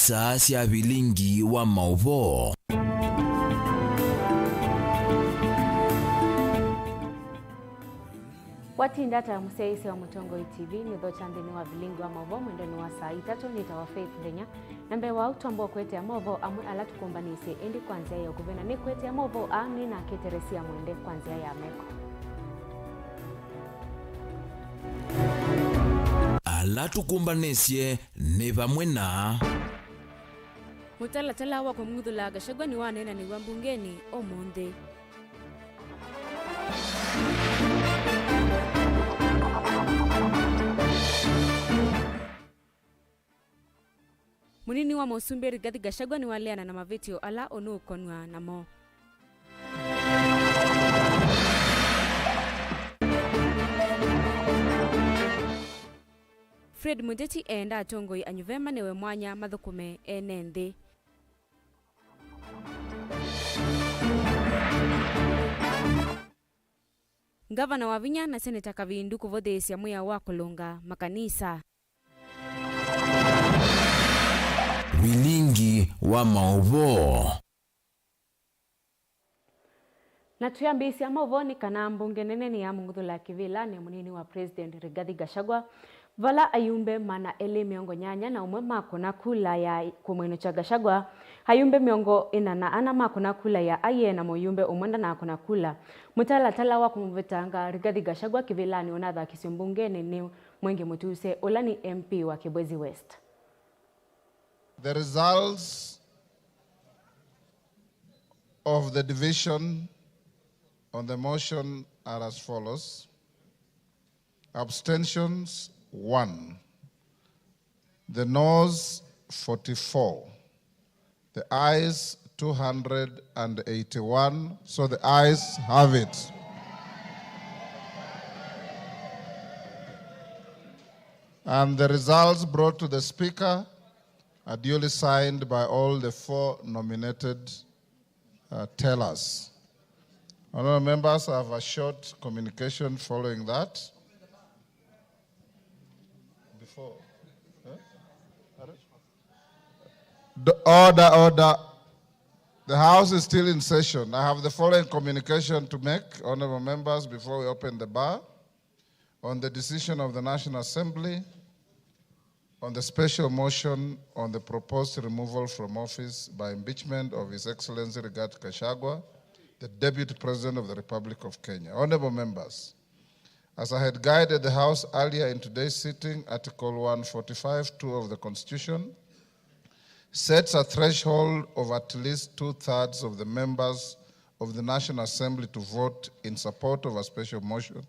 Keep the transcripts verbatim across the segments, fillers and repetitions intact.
Saa sya vilingi wa maũvoo. Watinda ata mũsyaĩĩsya wa Mũtongoi T V? Nĩthokya nthĩnĩ wa vilingi wa maũvoo mwendonĩ wa saa itatũ. Nĩtawa Faith Ndenya. Na mbee wa ũu, twamba kũetea maũvoo amwe ala tũkũmbanĩsye, ĩndĩ kwa nzĩa ya ũkuvĩ, na nĩkũetea maũvoo aa nĩ nake Teresia Mwende kwa nzĩa ya meko. Ala tũkũmbanĩsye nĩ vamwe na. Mũtalatala wa kũmũng'uthũla Gachagua nĩwaneenanĩw'a mbungenĩ ũmũnthĩ. Mũnini wa mũsumbĩ Rigathi Gachagua nĩwaleana na mavĩtyo ala ũnũũkonw'a namo. Fred Mũteti eenda atongoi anyuve manewe mwanya mathũkũme ene nthĩ. Ngavana Wavinya na Seneta Kavindu kũvũthĩĩsya mwĩao wa kũlũnga makanisa. Vilingi wa maũvoo. Na twĩambĩĩsya maũvoo nĩ kana mbunge nene nĩyamũng'uthũla kĩvĩlanĩ mũnini wa President Rigathi Gachagua, vala ayumbe maana elĩ mĩongo nyanya na ũmwe makũna kula ya kũmwĩnũkya Gachagua, ayumbe mĩongo ĩna na ana makũna kula ya aiee, na mũyumbe ũmwe ndanakũna kula. Mũtalatala wa kũmũvetanga Rigathi Gachagua kĩvĩlanĩ ũnathakisye mbungenĩ nĩ Mwengi Mutuse, ũla nĩ M P wa Kibwezi West. The results of the division on the motion are as follows. Abstentions, one. The noes, forty-four. The ayes, two hundred and eighty-one. So the ayes have it. And the results brought to the Speaker are duly signed by all the four nominated, uh, tellers. Honorable members, I have a short communication following that. Before, eh? The order, order. The House is still in session. I have the following communication to make, honorable members, before we open the bar. On the decision of the National Assembly on the special motion on the proposed removal from office by impeachment of His Excellency Rigathi Gachagua, the Deputy President of the Republic of Kenya. Honorable members, as I had guided the House earlier in today's sitting, Article one forty-five two of the Constitution sets a threshold of at least two-thirds of the members of the National Assembly to vote in support of a special motion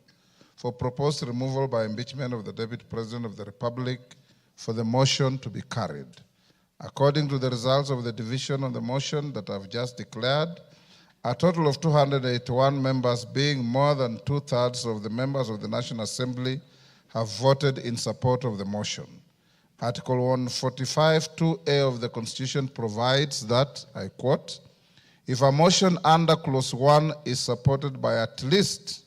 for proposed removal by impeachment of the Deputy President of the Republic for the motion to be carried. According to the results of the division on the motion that I've just declared, a total of two hundred eighty-one members, being more than two-thirds of the members of the National Assembly, have voted in support of the motion. Article one forty-five two A of the Constitution provides that, I quote, "If a motion under clause one is supported by at least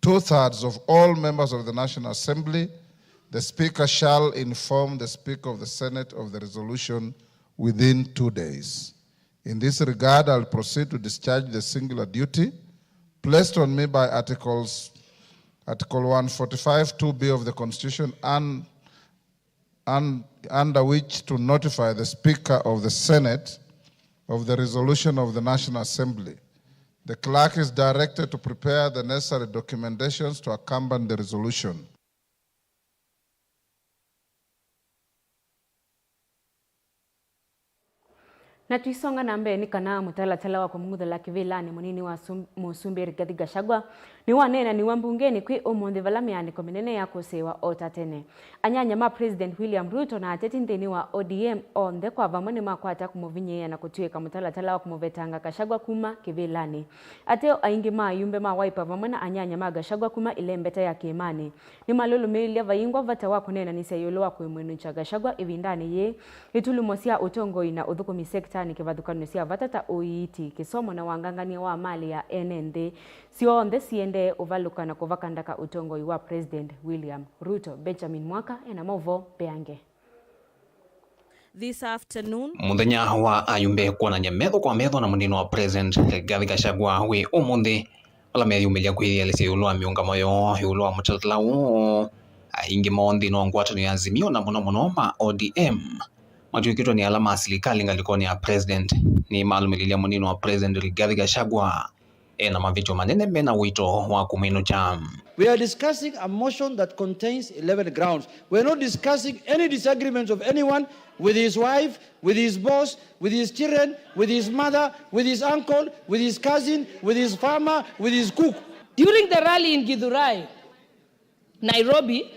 two-thirds of all members of the National Assembly, the Speaker shall inform the Speaker of the Senate of the resolution within two days. In this regard, I'll proceed to discharge the singular duty placed on me by Articles, Article one forty-five two B of the Constitution and and under which to notify the Speaker of the Senate of the resolution of the National Assembly. The clerk is directed to prepare the necessary documentations to accompany the resolution." Na tũisonga na mbee, nĩ kana mũtalatala wa kũmũng'uthũla kĩvĩlanĩ mũnini wa sum-, mũsumbĩ Rigathi Gachagua nĩwaneenaniw'a mbungenĩ kwĩ ũmũnthĩ, vala mĩandĩko mĩnene yakũsĩĩwa o ta tene. Anyanya ma President William Ruto na ateti nthĩnĩ wa O D M onthe kwa vamwe nĩmakwata kũmũvinyĩĩa na kũtw'ĩĩka mũtalatala wa kũmũvetanga Gachagua kuma kĩvĩlanĩ. Ateo aingĩ ma ayumbe ma Wiper vamwe na anyanya ma Gachagua kuma ĩlembeta ya kĩĩmanĩ nĩmalũlũmĩĩlya vayingwa vata wa kũneenanĩsya ĩũlũ wa kũmwĩnũkya Gachagua ĩvindanĩ yĩĩ. Itulumo sya ũtongoi na ũthũkũmi sektanĩ kĩvathũkany'o sya vata ta ũiiti, kĩsomo na wangangany'a wa malĩ ya ene nthĩ, syonthe siendee ũvalũka na kũvaka ndaka ũtongoi wa President William Ruto. Benjamin Mwaka ena maũvoo mbeange. this afternoon. Mũthenya wa ayumbe kwonany'a metho kwa metho na mũnini wa President Rigathi Gachagua wĩ ũmũnthĩ, ala meyumĩlya kwĩyĩelesya ĩũlũ wa mĩũngamo yoo ĩũlũ wa mũtalatala ũũ. Aingĩ moo nthĩnĩ wa ngwatanĩo ya Azimio na mũno mũno ma O D M matw'ĩkĩtwe nĩ ala ma silikalĩ ngalĩkonĩ ya President nĩmalũmĩlĩlya mũnini wa President Rigathi Gachagua ena mavĩtyo manene mena ũito wa kũmwĩnũkya. We are discussing a motion that contains eleven grounds. We are not discussing any disagreements of anyone with his wife, with his boss, with his children, with his mother, with his uncle, with his cousin, with his farmer, with his cook. During the rally in Githurai, Nairobi,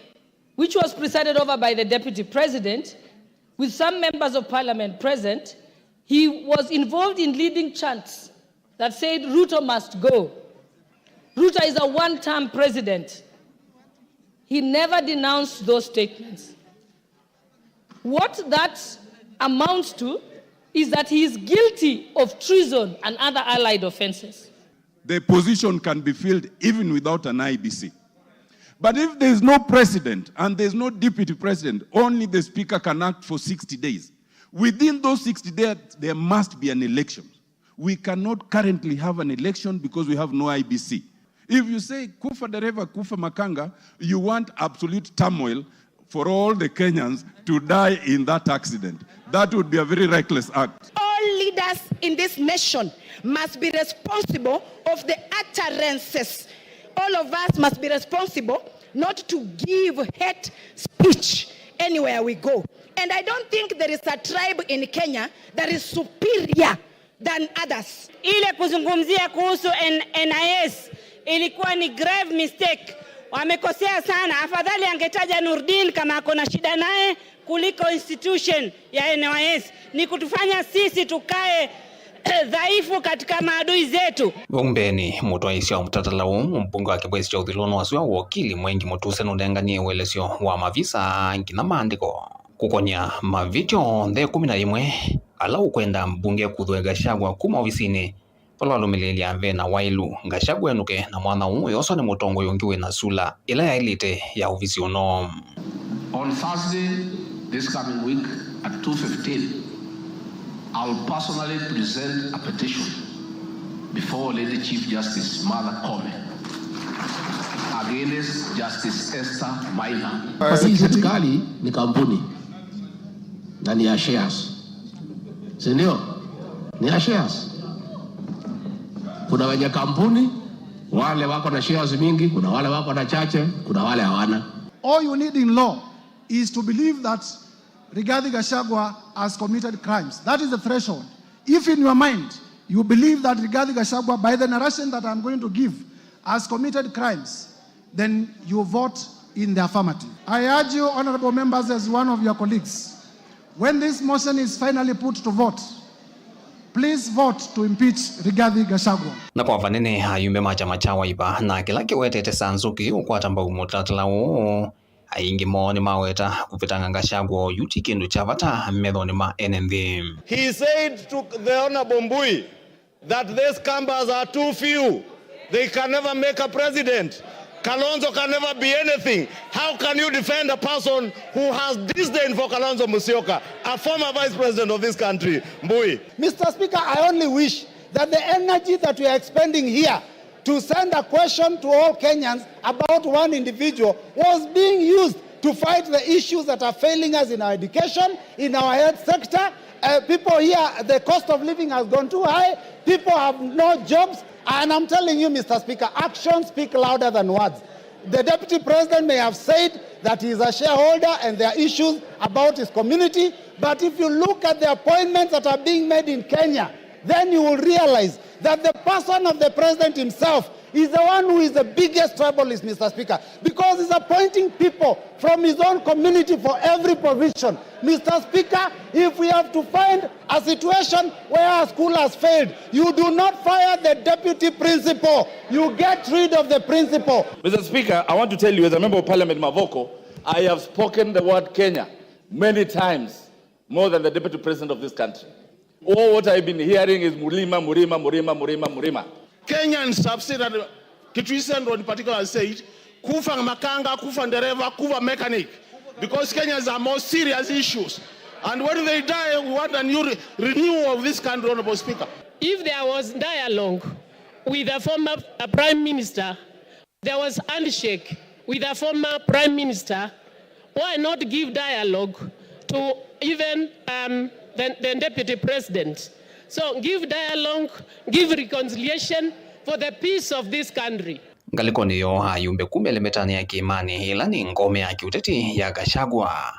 which was presided over by the Deputy President, with some members of parliament present, he was involved in leading chants that said, "Ruto must go. Ruto is a one-term president." He never denounced those statements. What that amounts to is that he is guilty of treason and other allied offenses. The position can be filled even without an I B C. But if there is no president and there is no deputy president, only the speaker can act for sixty days. Within those sixty days, there must be an election. We cannot currently have an election because we have no I B C. If you say, "Kufa dereva, kufa makanga," you want absolute turmoil for all the Kenyans to die in that accident. That would be a very reckless act. All leaders in this nation must be responsible of the utterances. All of us must be responsible not to give hate speech anywhere we go. And I don't think there is a tribe in Kenya that is superior than others. Ile kuzungumzia kuhusu N- N I S ilikuwa ni grave mistake. Wamekosea sana. Afadhali angetaja Nurdin kama ako na shida naye kuliko institution ya N Y S. Ni kutufanya sisi tukae dhaifu katika maadui zetu. Vau mbeenĩ, mũtwaĩĩsya wa mũtalatala ũũ, mbunge wa kĩvw'ĩsĩ kya ũthilũnĩ wa sua, wakili Mwengi Mũtuse, nũnenganie ũelesyo wa mavisa nginya maandĩko kũkony'a mavĩtyo onthe ĩkũmi na yĩmwe ala ũkwenda mbunge kuthũe Gachagua kuma ovisinĩ. Vala walũmĩlĩĩlya ve na waĩlu, Gachagua enũke na mwanya ũũ ũyoswa nĩ mũtongoi ũngĩ wĩ na sula ĩla yaĩlĩte ya ovisi ũno. On Thursday this coming week at two fifteen, I'll personally present a petition before Lady Chief Justice Martha Koome against Justice Esther Maina. Hii serikali ni kampuni na ni ya shares, si ndio? Ni ya shares. Kuna wenye kampuni, wale wako na shares mingi, kuna wale wako na chache, kuna wale hawana. All you need in law is to believe that Rigathi Gachagua has committed crimes. That is the threshold. If in your mind you believe that Rigathi Gachagua, by the narration that I'm going to give, has committed crimes, then you vote in the affirmative. I urge you, honorable members, as one of your colleagues, when this motion is finally put to vote, please vote to impeach Rigathi Gachagua. Na kwa vanene ayumbe ma kyama kya Wiper na kĩla kĩwetete Sanzuki ũkwata mbau mũtalatala ũũ, aingĩ moo nĩmaweta kũvetanga Gachagua oyu ti kĩndũ kya vata methonĩ ma ene nthĩ. He said to the Honorable Mbui that these Kambas are too few. They can never make a president. Kalonzo can never be anything. How can you defend a person who has disdain for Kalonzo Musyoka, a former vice president of this country, Mbui? Mister Speaker, I only wish that the energy that we are expending here to send a question to all Kenyans about one individual was being used to fight the issues that are failing us in our education, in our health sector. Uh, people here, the cost of living has gone too high. People have no jobs. And I'm telling you, Mister Speaker, actions speak louder than words. The Deputy President may have said that he is a shareholder and there are issues about his community, but if you look at the appointments that are being made in Kenya, then you will realize that the person of the president himself is the one who is the biggest tribalist, Mister Speaker, because he's appointing people from his own community for every position. Mister Speaker, if we have to find a situation where a school has failed, you do not fire the deputy principal, you get rid of the principal. Mister Speaker, I want to tell you, as a member of parliament, Mavoko, I have spoken the word Kenya many times, more than the deputy president of this country. All what I've been hearing is Murima, Murima, Murima, Murima, Murima. Kenyans have said, and Kitui Central in particular has said, "Kufa makanga, kufa ndereva, kufa mechanic," because Kenyans are more serious issues. And when they die, we want a new re-, renewal of this country, Honorable Speaker. If there was dialogue with the former, uh, Prime Minister, there was handshake with the former Prime Minister, why not give dialogue to even, um, the, the Deputy President? So give dialogue, give reconciliation for the peace of this country. Ngalĩkonĩ yoo, ayumbe kuma ĩlemetanĩ ya kĩĩmanĩ, ĩla nĩ ngome ya kĩũteti ya Gachagua,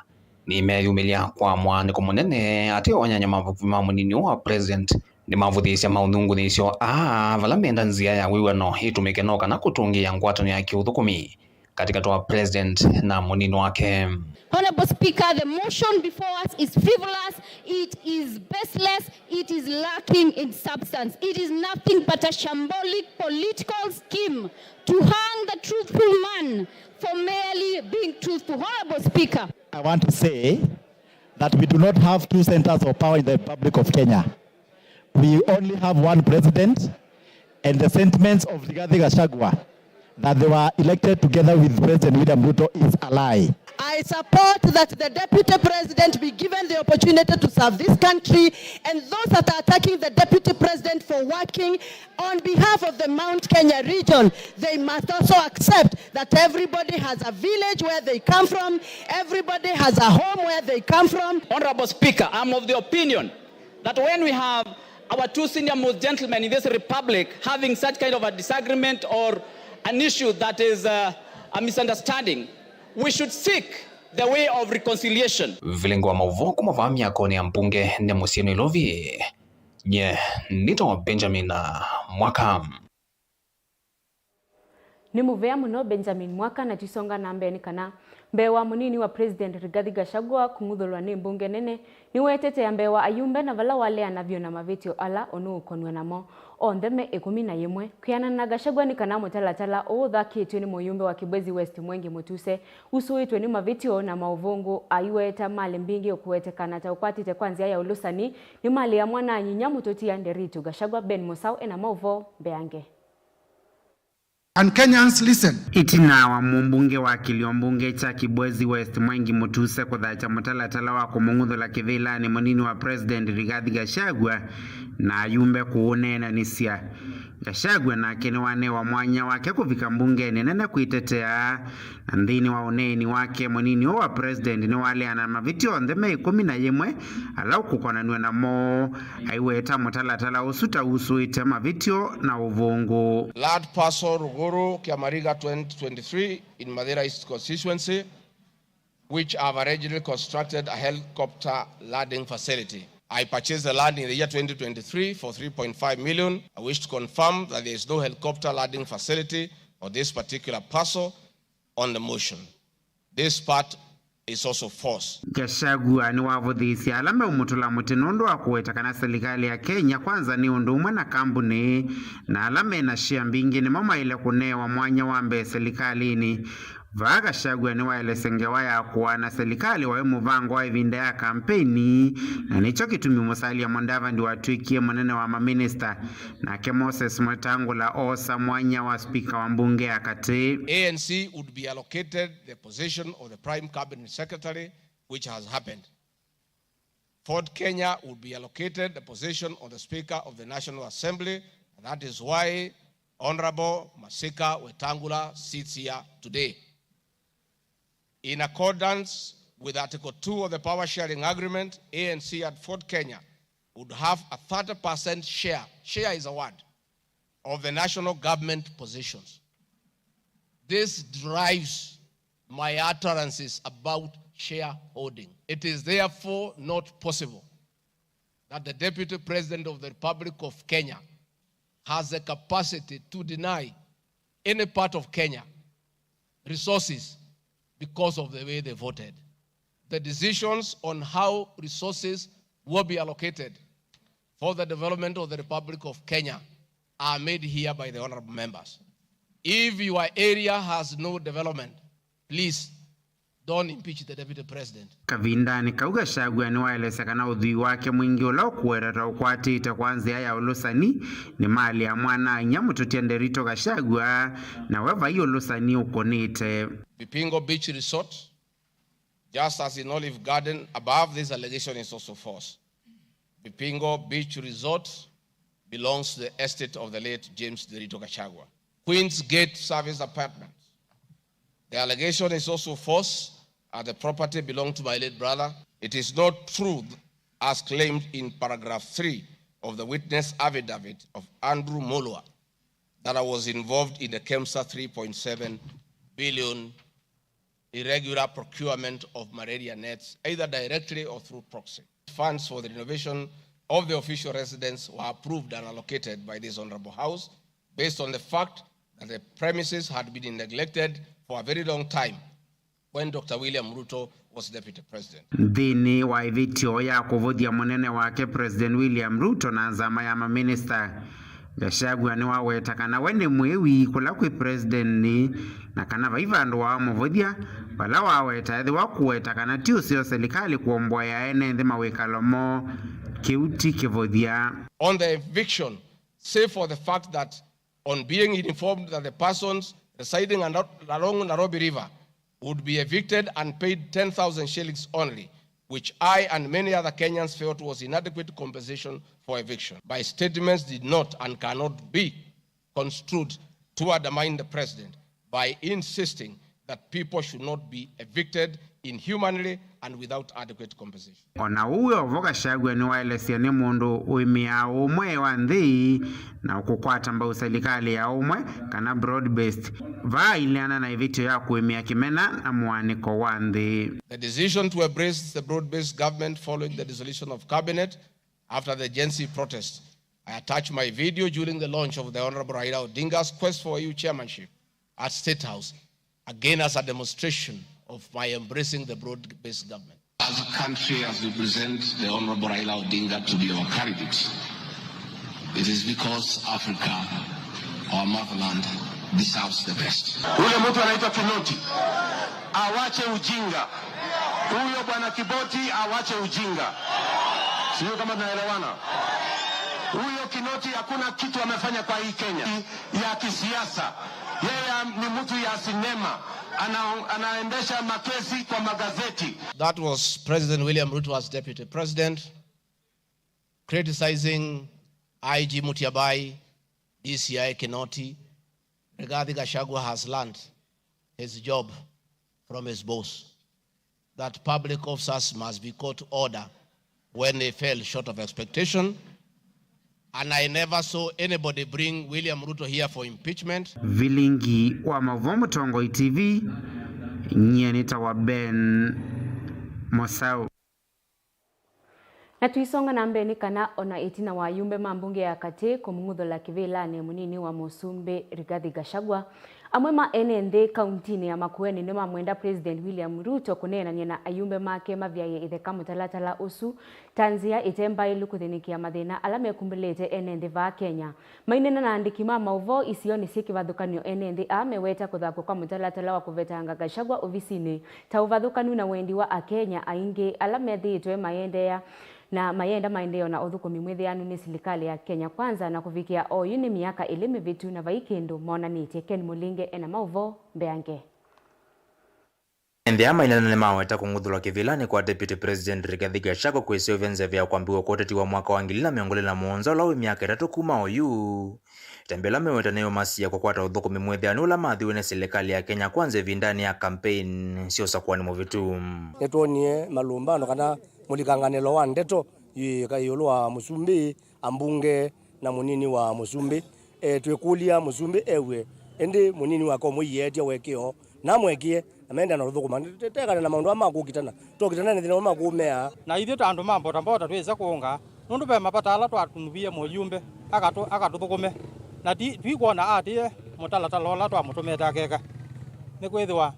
nĩmeeyumĩlya kwa mwaanĩko mũnene atĩ o anyanya mavuvi ma mũnini ũũ wa president nĩmavũthĩĩsya maũnyungunyĩsyo aa vala menda nzĩa ya wĩw'ano ĩtũmĩke no kana kũtũngĩĩa ngwatanĩo ya kĩũthũkũmi katĩkatĩ wa president na mũnini wake. Honorable Speaker, the motion before us is frivolous, it is baseless, it is lacking in substance. It is nothing but a shambolic political scheme to hang the truthful man for merely being truthful. Honorable Speaker, I want to say that we do not have two centers of power in the Republic of Kenya. We only have one president, and the sentiments of Rigathi Gachagua that they were elected together with President William Ruto is a lie. I support that the deputy president be given the opportunity to serve this country, and those that are attacking the deputy president for working on behalf of the Mount Kenya region, they must also accept that everybody has a village where they come from, everybody has a home where they come from. Honorable Speaker, I'm of the opinion that when we have our two senior most gentlemen in this republic having such kind of a disagreement or an issue that is, uh, a misunderstanding, we should seek the way of reconciliation. Vilingi wa maũvoo kuma vaa myakonĩ ya mbunge nĩ mũsyĩ Nairobi. Nye nĩtawa Benjamin Mwaka. Nĩ mũvea mũno Benjamin Mwaka, na tũisonga na mbee nĩ kana mbee wa mũnini wa President Rigathi Gachagua kũng'uthũlwa nĩ mbunge nene, nĩwetetea mbee wa ayumbe na vala waleana vyũ na mavĩtyo ala ũnũũkonw'a namo, onthe me ĩkũmi na yĩmwe. Kwĩanana na Gachagua nĩ kana mũtalatala ũũ ũthakĩtw'e nĩ mũyumbe wa Kibwezi West Mwengi Mutuse usũĩtwe nĩ mavĩtyo na maũvũngũ aiweta malĩ mbingĩ ũkũwetekana ta ũkwatĩte kwa nzĩa ya ũlũsani nĩ malĩ ya mwana-a-nyinya mũtũtia Nderitu Gachagua. Ben Mũsaũ ena maũvoo mbeange. And Kenyans, listen. Ĩtina wa mũmbunge wa kĩlio mbunge kya Kibwezi West Mwengi Mutuse kũthatya mũtalatala wa kũmũng'uthũla kĩvĩlanĩ mũnini wa President Rigathi Gachagua na ayumbe kũũneenanĩsya, Gachagua nake nĩwanewa mwanya wake kũvika mbungenĩ nene kwĩtetea. Na nthĩnĩ wa ũneeni wake, mũnini ũũ wa president nĩwaleana na mavĩtyo onthe me ĩkũmi na yĩmwe ala ũkũkonanw'a namo, aiweta mũtalatala ũsu ta usũĩte mavĩtyo na ũvũngũ. Land parcel Ruguru Kiamariga twenty twenty-three in Mathira East constituency, which I've allegedly constructed a helicopter landing facility. I purchased the land in the year twenty twenty-three for three point five million. I wish to confirm that there is no helicopter landing facility for this particular parcel on the motion. This part is also false. Gachagua nĩwavũthĩĩsye ala meũmũtũla mũtĩ nũndũ wa kũweta kana silikalĩ ya Kenya Kwanza nĩ ũndũ ũmwe na kambunĩ, na ala mena share mbingĩ nĩmo maĩle kũnewa mwanya wa mbee silikalĩnĩ. Vaa Gachagua nĩwaelesye ngewa ya kũaa na silikalĩ waĩ mũvango wa ĩvinda ya kampeini, na nĩkyo kĩtumi Musalia Mudavadi watw'ĩkie mũnene wa maminista, nake Moses Wetangula oosa mwanya wa spika wa mbunge ya katĩ. A N C would be allocated the position of the prime cabinet secretary, which has happened. Ford Kenya would be allocated the position of the Speaker of the National Assembly, and that is why Honorable Masika Wetangula sits here today. In accordance with Article two of the Power Sharing Agreement, A N C at Ford Kenya would have a thirty percent share, share is a word, of the national government positions. This drives my utterances about shareholding. It is therefore not possible that the Deputy President of the Republic of Kenya has the capacity to deny any part of Kenya resources because of the way they voted. The decisions on how resources will be allocated for the development of the Republic of Kenya are made here by the honorable members. If your area has no development, please don't impeach the deputy president. Kavindanĩ kau, Gachagua nĩwaelesya kana ũthwii wake mwingĩ ũla ũkũweta ta ũkwatĩte kwa nzĩa ya ũlũsani nĩ malĩ ya mwana-a-inyia mũtũtya Nderitu Gachagua, na we vai ũlũsani ũkũnĩte. Vipingo Beach Resort, Just as in Olive Garden, above, this allegation is also false. Vipingo Beach Resort belongs to the estate of the late James Nderitu Gachagua. Queen's Gate Service Apartments. The allegation is also false, as the property belonged to my late brother. It is not true, as claimed in paragraph three of the witness affidavit of Andrew Mulwa, that I was involved in the KEMSA three point seven billion irregular procurement of malaria nets, either directly or through proxy. Funds for the renovation of the official residence were approved and allocated by this honorable House based on the fact that the premises had been neglected for a very long time when Doctor William Ruto was Deputy President. Nthĩnĩ wa ĩvĩtyo ya kũvũthya mũnene wake President William Ruto na nzama ya maminista, Gachagua nĩwaweta kana we nĩ mwĩwi kũla kwĩ president na kana vai vandũ waamũvũthya, vala waweta ethĩwa kũweta kana ti ũseo silikalĩ kũomboea ene nthĩ mawĩkalo moo, kĩu ti kĩvũthya. On the eviction, save for the fact that on being informed that the persons residing and along Nairobi River would be evicted and paid ten thousand shillings only, which I and many other Kenyans felt was inadequate compensation for eviction. My statements did not and cannot be construed to undermine the president by insisting that people should not be evicted inhumanly and without adequate compensation. O na ũu wĩ o vo, Gachagua nĩwaelesya nĩ mũndũ ũĩmĩaa ũmwe wa nthĩ na kũkwata mbau silikalĩ ya ũmwe, kana broad-based, vaa aileana na ĩvĩtyo ya kũĩmĩa kĩmena na mũaanĩko wa nthĩ. The decision to embrace the broad-based government following the dissolution of cabinet after the Gen Z protest. I attach my video during the launch of the Honorable Raila Odinga's quest for A U chairmanship at State House, again as a demonstration of my embracing the broad-based government. As a country, as we present the Honorable Raila Odinga to be our candidate, it is because Africa, our motherland, deserves the best. Ule mtu anaitwa Kinoti, awache ujinga. Huyo bwana Kiboti awache ujinga. Sijui kama tunaelewana. Huyo Kinoti hakuna kitu amefanya kwa hii Kenya ya kisiasa. Yeye ni mtu ya sinema, ana-, anaendesha makesi kwa magazeti. That was President William Ruto as Deputy President, criticizing I G Mutyaba, D C I Kinoti, Rigathi Gachagua has learned his job from his boss, that public officers must be called to order when they fell short of expectation. And I never saw anybody bring William Ruto here for impeachment. Vilingi wa Mauvoo, Mũtongoi T V, nyie nĩtawa Ben Mosau. Na tũisonga na mbee, nĩ kana o na ĩtina wa ayumbe ma mbunge ya katĩ kũmũng'uthũla kĩvĩlanĩ mũnini wa mũsumbĩ Rigathi Gachagua, amwe ma ene nthĩ kauntinĩ ya Makueni nĩmamwenda President William Ruto kũneenany'a na ayumbe make mavyaĩe itheka mũtalatala ũsu ta nzĩa ĩte mbaĩlu kũthĩnĩkĩa mathĩna ala mekumbĩlĩte ene nthĩ vaa Kenya. Maineena na aandĩki ma maũvoo isionĩ syĩ kĩvathũkany'o, ene nthĩ aa meweta kũthakw'a kwa mũtalatala wa kũvetanga Gachagua ovisinĩ ta ũvathũkanu na wendi wa Akenya aingĩ ala methĩĩtwe mayendeea na mayenda maendeeo na ũthũkũmi mwĩthĩanu nĩ silikalĩ ya Kenya Kwanza, na kũvikĩa oyu nĩ myaka ĩlĩ mĩvĩtu na vai kĩndũ monanĩtye. Ken Mũlinge ena maũvoo mbeange. Ene nthĩ aa maineena nĩmaweta kũng'uthũlwa kĩvĩlanĩ kwa Deputy President Rigathi Gachagua kwĩseũvya nzeve ya kwambĩw'a kwa ũteti wa mwaka wa ngili ilĩ na mĩongo ĩlĩ na mũonza, ũla wĩ myaka ĩtatũ kuma oyu. Ĩtambya ĩla meweta nĩyũmasia kũkwata ũthũkũmi mwĩthĩanu ũla mathiwe nĩ silikalĩ ya Kenya Kwanza ĩvindanĩ ya campaign sya ũsakũani mũvĩtu. Nĩtwonie malumbano kana mũlikanganĩlo wa ndeto yĩka ĩũlũ wa mũsumbĩ, ambunge na mũnini wa mũsumbĩ. E, twĩkũlya mũsumbĩ ew'e, ĩndĩ mũnini wake ũmũietya ũekeo, na amũekie, na maendeea na ũthũkũma. Te-, tekana na maũndũ aa ma kũkitana. Tokitana nĩ thĩna ũla makũũmea. Na ithyĩ ta andũ ma mbotambota twĩsa kũũnga, nũndũ ve mavata ala twatũnuvie mũyumbe akatũ-, akatũthũkũme. Na ti-, twikwona atĩĩe mũtalatala ũla twamũtũmĩte akeka. Nĩkwĩthĩwa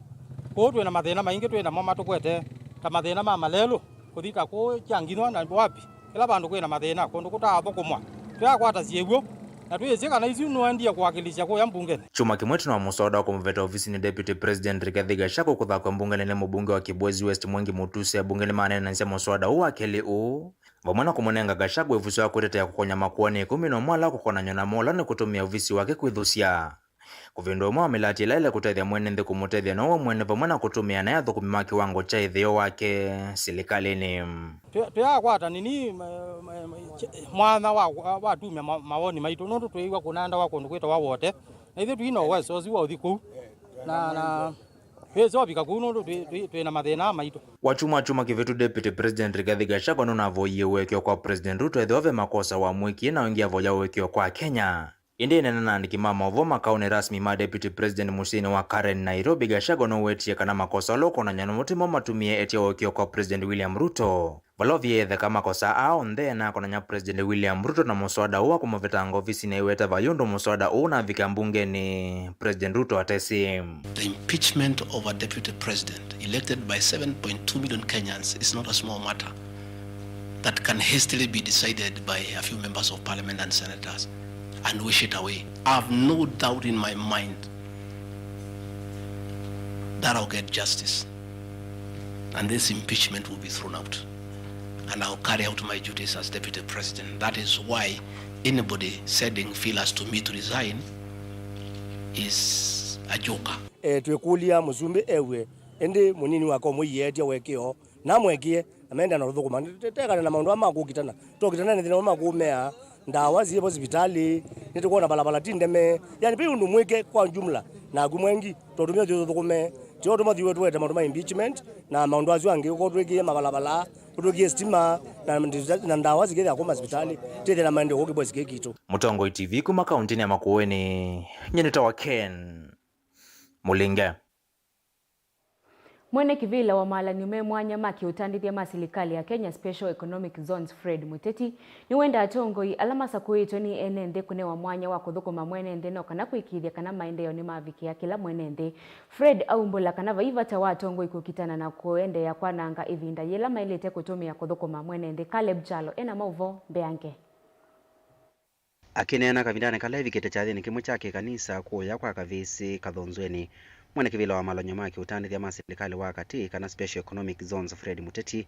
kũu twĩ na mathĩna maingĩ twĩ namo matũkwetee, ta mathĩna ma malelũ, kũthi ta kũu kya nginywa na wapi. Kĩla vandũ kwĩ na mathĩna, kũndũ kũtaathũkũmwa. Tũyakwata syĩw'ũ, na twĩsĩ kana isu nũendie kũwakilisya kũya mbungenĩ. Kyumwa kĩmwe ĩtina wa mũswada wa kũmũveta ovisinĩ Deputy President Rigathi Gachagua kũthakw'a mbungenĩ nĩ mũmbunge wa Kibwezi West Mwengi Mutuse, ambunge nĩmaneenanĩsya mũswada ũũ wa kelĩ ũũ, vamwe na kũmũnenga Gachagua ĩvuso ya kwĩtetea kũkonya makoani ĩkũmi na ũmwe ala ũkũkonany'a namo ũla nĩ kũtũmĩa ovisi wake kwĩthusya. Kũvĩndũa ũmwe wa mĩlatĩ ĩla ĩla kũtethya mwene nthĩ kũmũtethya nowe mwene vamwe na kũtũmĩa naĩ athũkũmi ma kĩwango kya ĩtheo wake silikalĩnĩ. Twe-, tweakwata nini, ma-, ma-, ma-, kye-, mwanya wa, wa, watumya ma-, mawoni maitũ, nũndũ twĩĩw'a kũnandawa kũndũ kwĩtawa Wote, na ithyĩ twĩ na ũweso ũsu wa ũthi kũu, na, na twĩsovika kũu nũndũ twĩ, twĩ, twĩ na mathĩna maitũ. Wakyumwa kyumwa kĩvĩtu, Deputy President Rigathi Gachagua nũnavoyie ũekeo kwa President Ruto ethĩwa ve makosa wamwĩkie, na ĩngĩ avoya ũekeo kwa Kenya. Ĩndĩ ĩneena na andĩki ma maũvoo makaũnĩ rasmi ma Deputy President mũsyĩnĩ wa Karen, Nairobi, Gachagua nũwetie kana makosa ala ũkonany'a namo timo matumie etya ũekeo kwa President William Ruto. Vala ũvie etheka makosa aa onthe, na akonany'a President William Ruto na mũswada ũũ wa kũmũvetanga ovisinĩ aiweta vai ũndũ mũswada ũũ ũnavika mbungenĩ, President Ruto atesĩ. The impeachment of a deputy president elected by seven point two million Kenyans is not a small matter that can hastily be decided by a few members of parliament and senators and wish it away. I have no doubt in my mind that I'll get justice and this impeachment will be thrown out and I'll carry out my duties as deputy president. That is why anybody sending feelers to me to resign is a joker. E, twĩkũlya mũsumbĩ ew'e, ĩndĩ mũnini wake ũmũiĩetya ũekeo, namũekie, na maendeea na ũthũkũma. Te-, tekana na maũndũ aa ma kũkitana. Tokitana na thĩna ma kũũmea, ndawa syĩvo sivitalĩ, nĩtũkwona valala ti ndeme. Yani, ve ũndũ mwĩke kwa jumla, naku mwengi, tũtũmĩa ũthiĩ ũthũkũme. Tio tũmathiwe tũete maũndũ ma impeachment, na maũndũ asu angĩ, ũko twĩkĩe mavalala, ũtwĩkĩe stima, na, na ndawa sikĩthĩa kuma sivitalĩ, tĩthĩa na maendeeo kũkĩpwa sikĩ kitũ. Mũtongoi T V kuma kaũntĩnĩ ya Makueni, nyie nĩtawa Ken Mũlinge. Mwene kĩvĩla wa malany'o me mwanya ma kĩũtandĩthya ma silikalĩ ya Kenya Special Economic Zones, Fred Mũteti, nĩwenda atongoi ala masakũĩtwe nĩ ene nthĩ kũnewa mwanya wa kũthũkũma mwene nthĩ no kana kũĩkĩĩthya kana maendeeo nĩmavikĩa kĩla mwene nthĩ. Fred aumbũla kana vai vata wa atongoi kũkitana na kũendeea kwananga ĩvinda yĩla maĩlĩte kũtũmĩa kũthũkũma mwene nthĩ. Caleb Kyalo ena maũvoo mbeange. Akĩneena kavindanĩ kala evikĩte kyathĩnĩ kĩmwe kya kĩkanisa kũũya kwa Kavĩsĩ Kathonzweni, mwene kĩvĩla wa malany'o ma kĩũtandĩthya ma silikalĩ wa katĩ, kana Special Economic Zones, Fred Mũteti,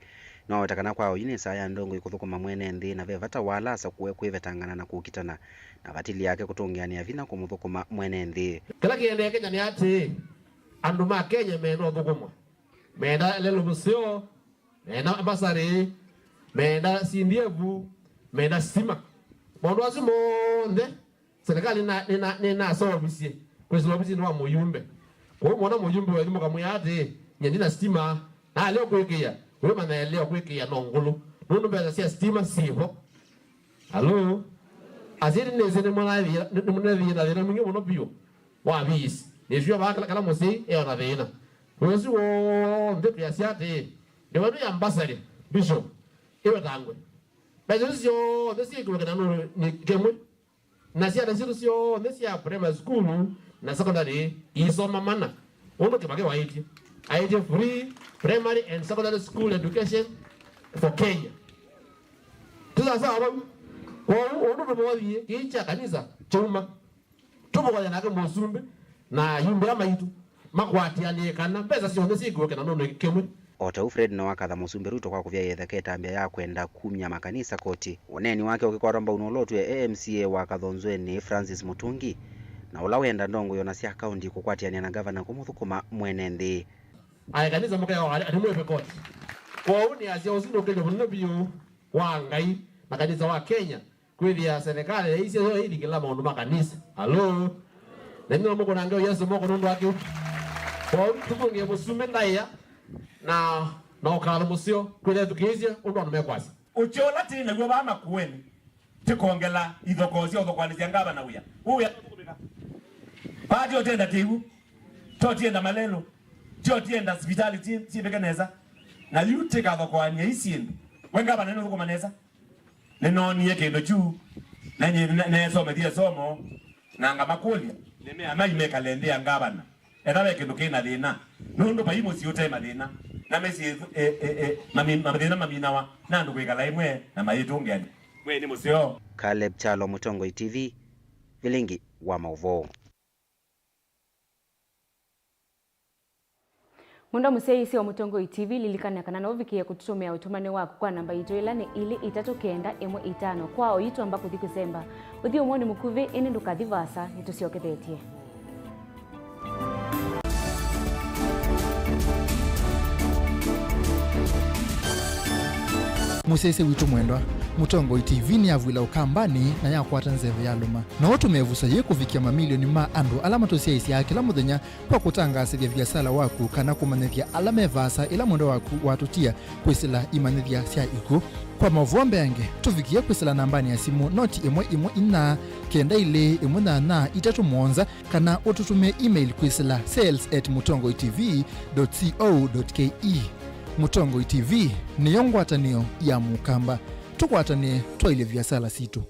nĩwaweta kana kwa oyu nĩ saa ya ndongoi kũthũkũma mwene nthĩ, na ve vata wa ala asakũe kwĩvetangana na kũkitana na vatili yake kũtũngĩanĩa vinya kũmũthũkũma mwene nthĩ. Kĩla kĩendee Kenya nĩ atĩĩ, andũ ma Kenya mena ũthũkũmwa, mena lelũ mũseo, mena mbasarĩ, mena C D F, mena sitima. Maũndũ asu monthe, serikali nĩna-, nĩna-, nĩnasovisye kwĩsĩla ovisinĩ wa mũyumbe. Kwoou mwona mũyumbe wenyu mũkamwĩa atĩĩ, "Nyie ndina sitima," na alea kwĩkĩĩa, wĩmanya elea kwĩkĩĩa no ngũlũ, nũndũ mbesa sya sitima syĩvo. Alo? Asyai nĩnĩsĩ nĩmũnethĩie na thĩna mwingĩ mũno vyũ wa fees. Nĩsua vaa kala, kala mũsyai eo na thĩna. Wĩa ũsu w'onthe twĩasya atĩĩ, ndĩwa ĩno ya mbasarĩ, Bishop, ĩvetangwe. Mbesa isu syonthe syĩkĩwe kĩnanũnĩ kĩmwe. Na syana sitũ syonthe sya primary school na secondary iisoma mana. Ũndũ Kĩbakĩ waĩtye, aĩtye free primary and secondary school education for Kenya. Tũsasawa vau. Kwoou ũndũ tũvoyie kĩĩ kya kanisa kyauma. Tũvoya nake mũsumbĩ na ayumbe aa maitũ makwatĩanĩe kana mbesa syonthe syĩkĩwe kĩnanũnĩ kĩmwe. O ta ũu, Fred no akatha Mũsumbĩ Ruto kwa kũvyaĩa ĩtheka ĩtambya ya kwenda kumya makanisa koti. Ũneeni wake ũkĩkwatwa mbau nũla ũtwĩe A M C A wa Kathonzweni, Francis Mũtũngi, na ũla wenda ndongoi ona sya kaũnti kũkwatĩanĩa na ngavana kũmũthũkũma mwene nthĩ. Aĩ kanisa mũkeo alimwĩve koti. Kwoou nĩasya ũsu nĩ ũkĩlyo mũnene vyũ wa Ngai na kanisa wa Kenya. Kwĩthĩa serikali yaisye yo ĩlikĩla maũndũ ma kanisa. Alo? Na inyuĩ no mũkũnange Yesũ moko nũndũ wa kĩu. Kwoou tũkũngĩe mũsumbĩ ndaĩa na, na ũkatho mũseo kwĩthĩa ĩthukĩĩsye ũndũ andũ mekwasya. Ũkyo ũla twĩ naw'o vaa Makueni, tĩkongela ithokoo sya ũthokoanĩsya ngavana wĩa. Ũũ wĩa tũkũmĩka. Vaa tyo twenda kĩw'ũ, tyo twenda malelũ, tyo twenda sivitalĩ syĩ-, syĩvĩke nesa. Na yu tĩkathokoany'a ii syĩndũ. We ngavana nĩũthũkũma nesa? Nĩnoonie kĩndũ kyu, na nĩ-, nĩ-, neesomethya ĩsomo, na ngamakũlya, nĩmea mai mekale nthĩ ya ngavana, ethĩwa ve kĩndũ kĩ na thĩna, nũndũ vai mũsyĩ ũte mathĩna, na mĩsyĩ ĩsu, e, e, e, mami-, mathĩna maminawa na andũ kwĩkala ĩmwe na mayĩtũngĩanĩa. Mwĩĩ nĩ mũseo. Caleb Kyalo, Mũtongoi T V, vilingi wa maũvoo. Mũndũ mũsyaĩĩsya wa Mũtongoi T V, lilikana kana no ũvikĩe kũtũtũmĩa ũtũmani waku kwa namba yitũ ĩla nĩ ilĩ itatũ kenda ĩmwe itano. Kwa oyu twamba kũthi kũsemba. Ũthyũ ũmwe nĩ mũkuvĩ, ĩndĩ ndũkathi vaasa, nĩtũsyokethetye. Mũsyaĩĩsya witũ mwendwa, Mũtongoi T V nĩyavw'ĩla Ũkambanĩ na yakwata nzeve yalũma. No ũtũme ĩvuso yĩĩ kũvikĩa mamilioni ma andũ ala matũsyaĩĩsyaa kĩla mũthenya kwa kũtangaasĩthya viasala waku kana kũmanyĩthya ala me vaasa ĩla mwendwa waku watũtia kwĩsĩla imanyĩthya sya ikw'ũ. Kwa maũvoo mbeange, tũvikĩe kwĩsĩla nambanĩ ya simũ noti ĩmwe ĩmwe inya kenda ilĩ ĩmwe nyanya itatũ mũonza, kana ũtũtũmĩe email kwĩsĩla sales at mũtongoi T V dot co dot K E. Mũtongoi T V nĩyo ngwatanĩo ya Mũkamba. Tũkwatanĩe twaĩlye viasala sitũ.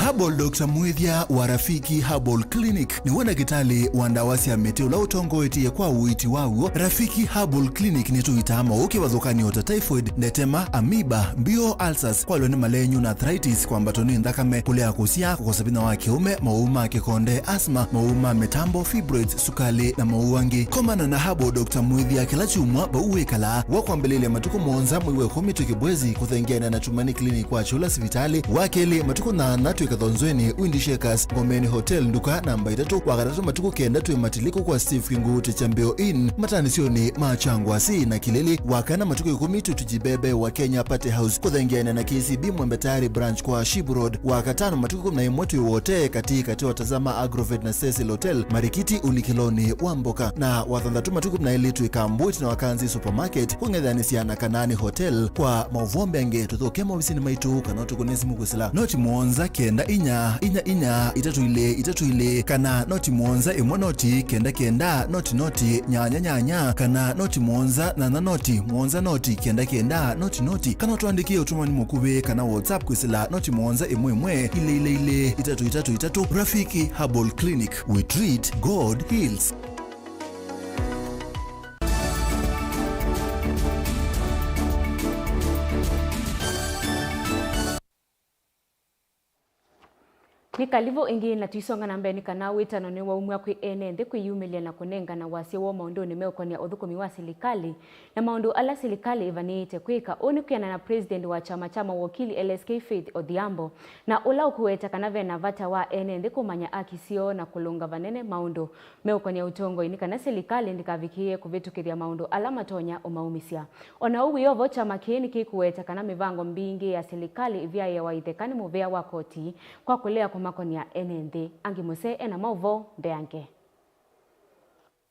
Herbal Doctor Mwĩthya wa Rafiki Herbal Clinic nĩwe ndakĩtalĩ wa ndawa sya mĩtĩ ũla ũtongoetye kwa ũiiti waw'o. Rafiki Herbal Clinic nĩtũitaa maũũ kĩvathũkany'o ta typhoid, ndetema, amoeba, mbio, ulcers, kwalwa nĩ malenyu na arthritis, kwambatwa nĩ nthakame, kũlea kũsyaa, kũkosa vinya wa kĩũme, maũũ ma kĩkonde, asthma, maũũ ma mĩtambo, fibroids, sukalĩ, na maũũ angĩ. Komana na Herbal Doctor Mwĩthya kĩla kyumwa vau wĩkalaa. Wa kwambĩlĩlya matukũ mũonza mwei wa ĩkũmi twĩ Kĩbwezi kũthengeana na Tumaini Clinic wa Kyũla sivitalĩ. Wa kelĩ matukũ nyanya twĩ Kathonzweni, Windy Shakers, Ngomeni Hotel, nduka namba itatũ. Wa katatũ matukũ kenda twĩ Matiliku kwa Steve Kĩngũũtĩ Kyambĩo Inn, mataanĩsyonĩ ma Kyangwasi na Kĩlĩlĩ. Wa kana matukũ ĩkũmi twĩ Tujibebe wa Kenya Party House kũthengeana na K C B Mwembe Tayari Branch kwa Shibu Road. Wa katano matukũ ĩkũmi na ĩmwe twĩ Wote katĩ katĩ wa Tazama Agrovet na Cecil Hotel, Marikiti ũlikĩlonĩ wa Mboka. Na wa thanthatũ matukũ ĩkũmi na elĩ twĩ Kambwiti na Wakanzi Supermarket kũng'ethanĩsya na Kanaani Hotel. Kwa maũvoo mbeange tũthũke maovisinĩ maitũ kana ũtũkũne simũ kwĩsĩla noti mũonza kenda inya inya inya itatũ ilĩ itatũ ilĩ kana noti mũonza ĩmwe noti kenda kenda noti noti nyanya nyanya kana noti mũonza nyanya noti mũonza noti kenda kenda noti noti kana ũtũandĩkĩe ũtũmani mũkuvĩ kana WhatsApp kwĩsĩla noti mũonza ĩmwe ĩmwe ilĩ ilĩ ilĩ itatũ itatũ itatũ. Rafiki Herbal Clinic, we treat, God heals. Nĩ kalivũ ĩngĩ na tũisonga na mbee nĩ kana wĩtano nĩwaumw'a kwĩ ene nthĩ kwĩyumĩlya na kũnengana wasya woo maũndũnĩ meũkonĩa ũthũkũmi wa silikalĩ na maũndũ ala silikalĩ ĩvanĩĩte kwĩka. Ũũ nĩ kwĩanana na president wa kyama kya mawokili L S K Faith Odhiambo, na ũla ũkũweta kana ve na vata wa ene nthĩ kũmanya aki syoo na kũlũnga vanene maũndũ meũkonĩa ũtongoi nĩ kana silikalĩ ndĩkavikĩĩe kũvĩtũkĩthya maũndũ ala matonya ũmaumĩsya. O na ũu wĩ o vo, kyama kĩĩ nĩkĩkũweta kana mĩvango mbingĩ ya silikalĩ ĩvyaĩawa itheka nĩ mũvĩa wa koti kwa kũlea kũmakonĩa ene nthĩ. Angĩ Mũsee e na maũvoo mbeange.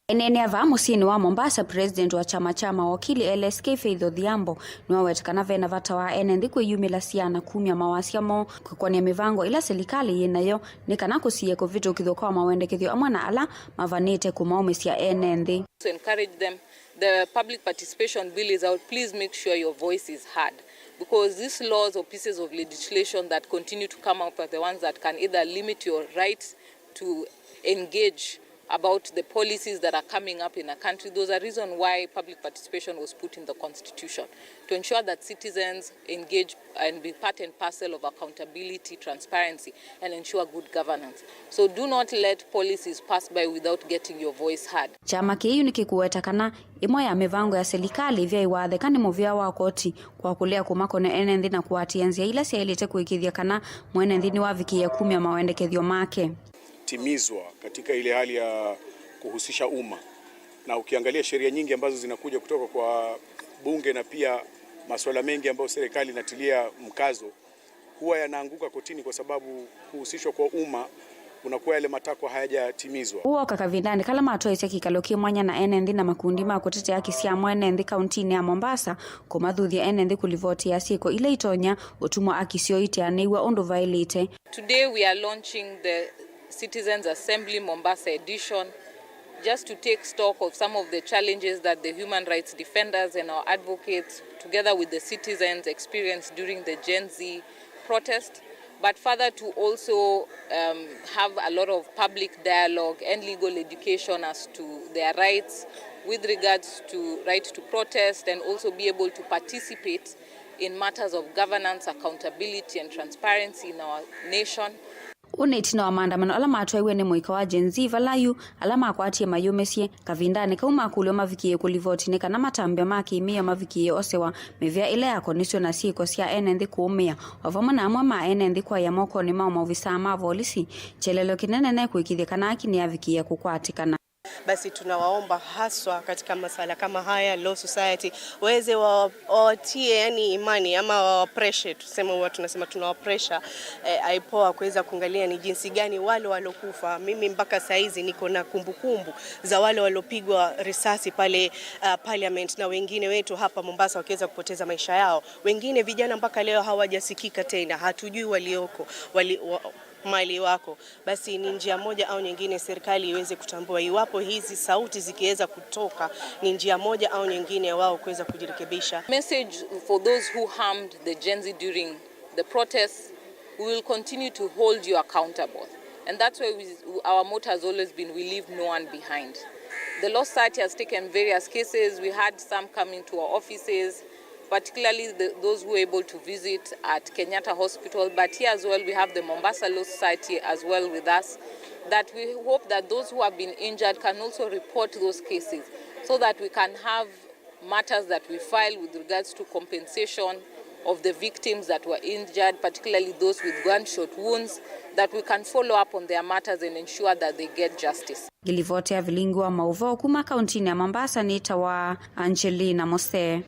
Aineenea vaa mũsyĩnĩ wa Mombasa, president wa kyama kya mawokili L S K Faith Odhiambo nĩwaweta kana ve na vata wa ene nthĩ kwĩyumĩlasya na kumya mawasya moo kwĩkũanĩa mĩvango ĩla silikalĩ yĩ nayo nĩ kana kũsiĩe kũvĩtũkĩthw'a kwa mawendekethyo amwe na ala mavanĩte kũmaũmĩsya ene nthĩ. To encourage them, the public participation bill is out, please make sure your voice is heard, because these laws or pieces of legislation that continue to come up are the ones that can either limit your right to engage about the policies that are coming up in a country. There's a reason why public participation was put in the constitution, to ensure that citizens engage and be part and parcel of accountability, transparency, and ensure good governance. So do not let policies pass by without getting your voice heard. Kyama kĩu nĩkĩkũweta kana ĩmwe ya mĩvango ya silikalĩ ĩvyaĩwa itheka nĩ mũvĩa wa koti kwa kũlea kũmakonĩa ene nthĩ na kũatĩĩa nzĩa ila syaĩlĩte kũĩkĩĩthya kana mwene nthĩ nĩwavikĩĩa kumya mawendekethyo make. Timizwa katika ile hali ya kuhusisha umma. Na ukiangalia sheria nyingi ambazo zinakuja kutoka kwa bunge na pia masuala mengi ambayo serikali inatilia mkazo, huwa yanaanguka kotini kwa sababu kuhusishwa kwa umma unakuwa yale matakwa hayajatimizwa. Ũu woka kavindanĩ kala matwaĩsye kĩkalo kĩ mwanya na ene nthĩ na makundi ma kũtetea aki sya mwene nthĩ kauntinĩ ya Mombasa kũmathuthya ene nthĩ kũlivotĩa syĩko ila itonya ũtumwa aki syoo iteanĩiw'a ũndũ vaĩlĩte. Today we are launching the Citizens Assembly Mombasa edition, just to take stock of some of the challenges that the human rights defenders and our advocates, together with the citizens, experienced during the Gen Z protest, but further to also, um, have a lot of public dialogue and legal education as to their rights with regards to right to protest and also be able to participate in matters of governance, accountability and transparency in our nation. Ũũ nĩ ĩtina wa maandamano ala matwaiwe nĩ mũika wa Gen Z vala yu ala makwatie mayũmĩsye kavindanĩ kau makũlw'a mavikĩĩe kũlivoti nĩ kana matambya ma kĩmĩao mavikĩĩe osewa, mĩvĩa ĩla yakonisw'e na syĩko sya ene nthĩ kũũmĩa, o vamwe na amwe ma ene nthĩ kwaĩa mokonĩ ma maovisaa ma volisi kyelelo kĩnene ne kũĩkĩĩthya kana aki nĩyavikĩĩa kũkwatĩkana. Basi tunawaomba haswa katika masala kama haya, Law Society, waweze wa-, wawatie, yani, imani ama wawapreshe, tuseme, huwa tunasema tunawapresha, eh, IPOA kuweza kuangalia ni jinsi gani wale walokufa. Mimi mpaka saa hizi niko na kumbukumbu za wale walopigwa risasi pale, ah, Parliament na wengine wetu hapa Mombasa wakiweza kupoteza maisha yao. Wengine vijana mpaka leo hawajasikika tena, hatujui walioko, wali-, wa-, mahali wako. Basi ni njia moja au nyingine serikali iweze kutambua iwapo hizi sauti zikiweza kutoka, ni njia moja au nyingine ya wao kuweza kujirekebisha. Message for those who harmed the Gen Z during the protests, we will continue to hold you accountable. And that's why we, our motto has always been, "We leave no one behind." The Law Society has taken various cases. We had some coming to our offices, particularly the, those who were able to visit at Kenyatta Hospital. But here as well, we have the Mombasa Law Society as well with us, that we hope that those who have been injured can also report those cases so that we can have matters that we file with regards to compensation of the victims that were injured, particularly those with gunshot wounds, that we can follow up on their matters and ensure that they get justice. Ngĩlivoti ya vilingi wa maũvoo kuma kauntinĩ ya Mombasa nĩtawa Angelina Mose.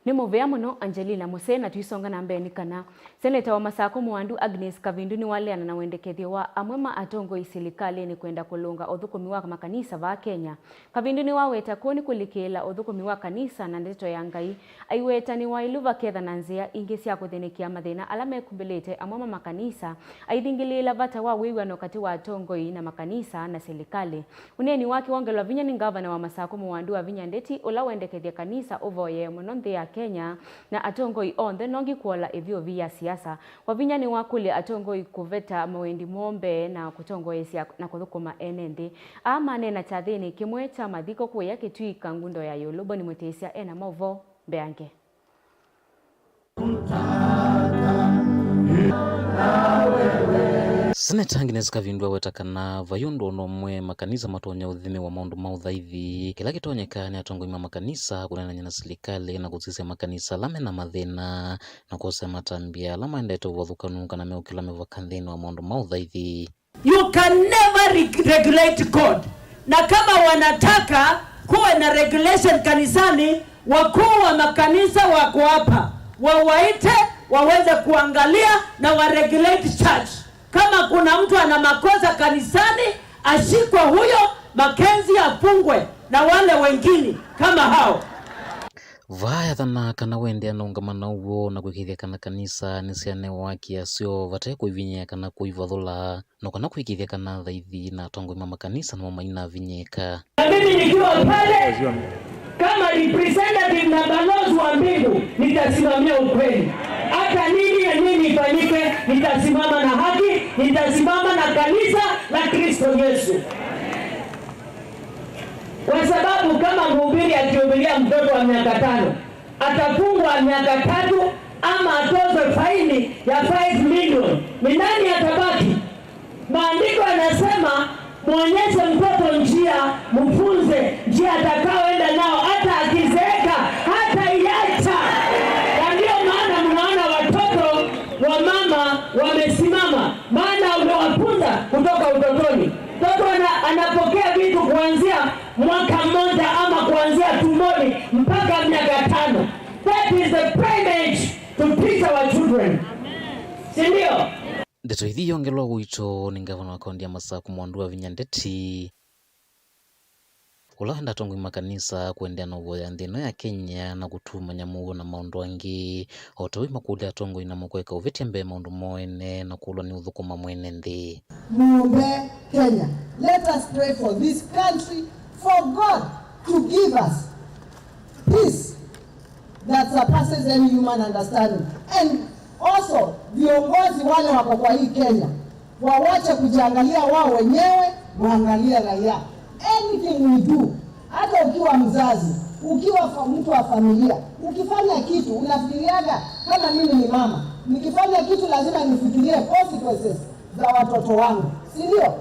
Nĩ mũvea mũno Angelina Mose, na tũisonga na mbee nĩ kana Seneta wa Masakũ Mũwandu Agnes Kavindu nĩwaleana na wendekethyo wa amwe ma atongoi silikalĩnĩ kwenda kũlũnga ũthũkũmi wa makanisa vaa Kenya. Kavindu nĩwaweta kũũ nĩ kũlikĩĩla ũthũkũmi wa kanisa na ndeto ya Ngai. Aiweta nĩ waĩlu vaketha na nzĩa ingĩ sya kũthĩnĩkĩa mathĩna ala mekumbĩlĩte amwe ma makanisa, aithingĩlĩĩla vata wa wĩw'ano katĩ wa atongoi na makanisa na silikalĩ. Ũneeni wake wongelwa vinya nĩ ngavana wa Masakũ Mũwandu Wavinya Ndeti, ũla wendekethya kanisa ũvoyee mũno nthĩ ya Kenya na atongoi onthe nongi kũola ĩvyũvi ya siasa. Wavinya nĩwakũlya atongoi kũveta mawendi moo mbee na kũtongoesya na kũthũkũma ene nthĩ. Aa maneena kyathĩnĩ kĩmwe kya mathiko kũya Kitui Kangundo ya ĩũlũ. Boni Mũtĩsya ena maũvoo mbeange. Seneta Agnes Kavindu aweta kana vai ũndũ o na ũmwe makanisa matonya ũthimĩwa maũndũ ma ũthaithi. Kĩla kĩtonyeka nĩ atongoi ma makanisa kũneenany'a na silikalĩ na kũsisya makanisa ala me na mathĩna na kwosea matambya ala maendete ũvathũkanu kana meũkĩla mĩvaka nthĩnĩ wa maũndũ ma ũthaithi. You can never reg-, regulate God. Na kama wanataka kuwe na regulation kanisani, wakuu wa makanisa wako hapa, wawaite waweze kuangalia na wa regulate church. Kama kuna mtu ana makosa kanisani, ashikwe huyo, Mackenzie afungwe na wale wengine kama hao. Vaa yathana kana wendea na ũngama na ũw'o na kwĩkĩĩthya kana kanisa nĩsyanewa waki yasyo vate kũivinyĩa kana kũivathũla. No kana kwĩkĩĩthya kana athaithi na atongoi ma makanisa namo mainavinyĩĩka. Na mimi nikiwa pale kama representative na balozi wa mbingu, nitasimamia ukweli. Hata nini ya nini ifanyike, nitasimama na haki, nitasimama na kanisa la Kristo Yesu. Kwa sababu kama mhubiri akihubiria mtoto wa miaka tano, atafungwa miaka tatu ama atozwe faini ya five million. Ni nani atabaki? Maandiko yanasema, "Mwonyeshe mtoto njia, mfunze njia atakaoenda nao, hata akizeeka, hataiacha." Na ndio maana mnaona watoto wa mama wamesimama, maana umewafunza kutoka utotoni. Mtoto ana-, anapokea vitu kuanzia mwaka mmoja ama kuanzia tumboni mpaka miaka tano. That is the prime age to teach our children. Si ndio? Ndeto ithi iyongelwa ũito nĩ ngavana wa kaunti ya Masakũ Mũwandu Wavinya Ndeti, ũla wenda atongoi makanisa kũendeea na ũvoya nthĩ ĩno ya Kenya na kũtumany'a mũuo na maũndũ angĩ, o ta ũu makũlya atongoi namo kweka ũvĩtya mbee maũndũ moo ene na kũlwa nĩ ũthũkũma mwene nthĩ. Muombe Kenya. Let us pray for this country, for God to give us peace that surpasses any human understanding. And also, viongozi wale wako kwa hii Kenya, wawache kujiangalia wao wenyewe, waangalie raia. Anything we do, hata ukiwa mzazi, ukiwa fa-, mtu wa familia, ukifanya kitu, unafikiriaga, kama mimi ni mama, nikifanya kitu lazima nifikirie consequences za watoto wangu, si ndio?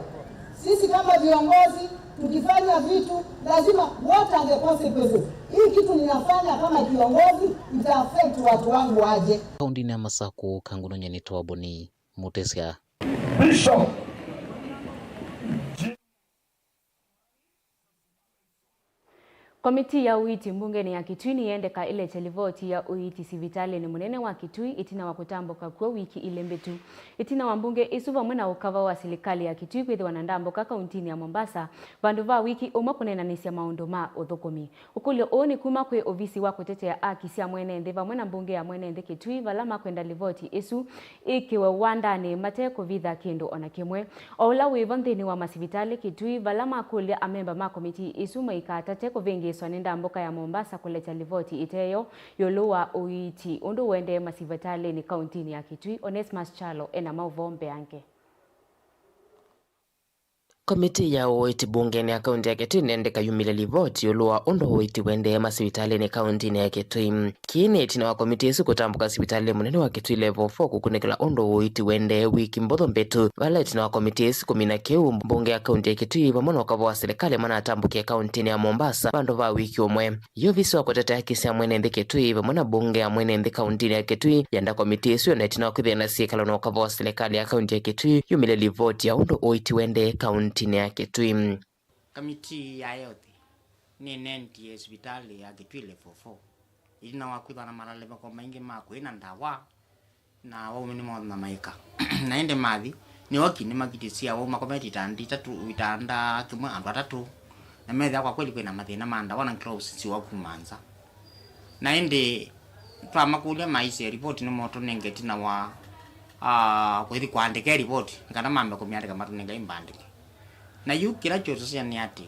Sisi kama viongozi, tukifanya vitu, lazima, what are the consequences? Hii kitu ninafanya kama kiongozi, ita affect watu wangu aje? Kaunti-inĩ ya Masakũ, Kangundo nĩtawa Boni Mũtĩsya. Bishop, Komitii ya ũiiti mbungenĩ ya Kitui nĩyendeka ĩlete livoti ya ũiiti sivitalĩnĩ mũnene wa Kitui ĩtina wa kũtambũka kw'o wiki ilĩ mbĩtu. Ĩtina wa mbunge ĩsu vamwe na ũkava wa silikalĩ ya Kitui kwĩthĩwa na ndambũka kauntinĩ ya Mombasa vandũ va wiki ũmwe kũneenanĩsya maũndũ ma ũthũkũmi. Ũkũlyo ũũ nĩ kuma kwĩ ovisi wa kũtetea aki sya mwene nthĩ vamwe na mbunge ya mwene nthĩ Kitui, vala makwenda livoti ĩsu ĩkĩwe wandanĩ mate kũvitha kĩndũ o na kĩmwe. O ũla wĩvo nthĩnĩ wa masivitalĩ Kitui, vala makũlya amemba ma komitii ĩsu maikatate kũvĩngĩĩswa nĩ ndambũka ya Mombasa kũleta livoti ĩteyo ĩũlũ wa ũiiti ũndũ ũendee masivitalĩnĩ kauntinĩ ya Kitui. Onesmus Kyalo ena maũvoo mbeange. Komitii ya ũiiti mbungenĩ ya kaunti ya Kitui nĩyendeka yumĩlye livoti ĩũlũ wa ũndũ ũiiti ũendee masivitalĩnĩ kauntinĩ ya Kitui. Kĩĩ nĩ ĩtina wa komitii ĩsu kũtambũka sivitalĩ mũnene wa Kitui Level four kũkunĩkĩla ũndũ ũiiti ũendee wiki mbũthũ mbĩtu, vala ĩtina wa komitii ĩsu kũmina kĩu, mbunge ya kaunti ya Kitui vamwe na ũkava wa silikalĩ manatambũkie kauntinĩ ya Mombasa vandũ va wiki ũmwe. Yovisi wa kũtetea haki sya mwene nthĩ Kitui vamwe na mbunge ya mwene nthĩ kauntinĩ ya Kitui yenda komitii ĩsu na ĩtina wa kwĩthĩa na syĩkalo na ũkava wa silikalĩ ya kaunti ya Kitui yumĩlye livoti ya ũndũ ũiiti ũendee kauntinĩ ya Kitui. Kamitii ya health nĩneentie sivitalĩ ya Kitui Level four ĩtina wa kwĩthwa na malalamiko maingĩ ma kwĩ na ndawa. Na wau nĩmothamaĩka. Na ĩndĩ mathi, nĩoki nĩmakitisya wau makomete itanda itatũ, itanda kĩmwe andũ atatũ. Na methĩa kwa kweli kwĩna mathĩna ma ndawa na kĩla ũsisiwa kuma nza. Na ĩndĩ twamakũlya maisye ripoti nĩmotũnenge ĩtina wa, ah, kũthi kũandĩka ripoti, nĩ kana mambe kũmĩandĩka matũnenge imbandĩke. Na yu kĩla kyũsũsya nĩ atĩ,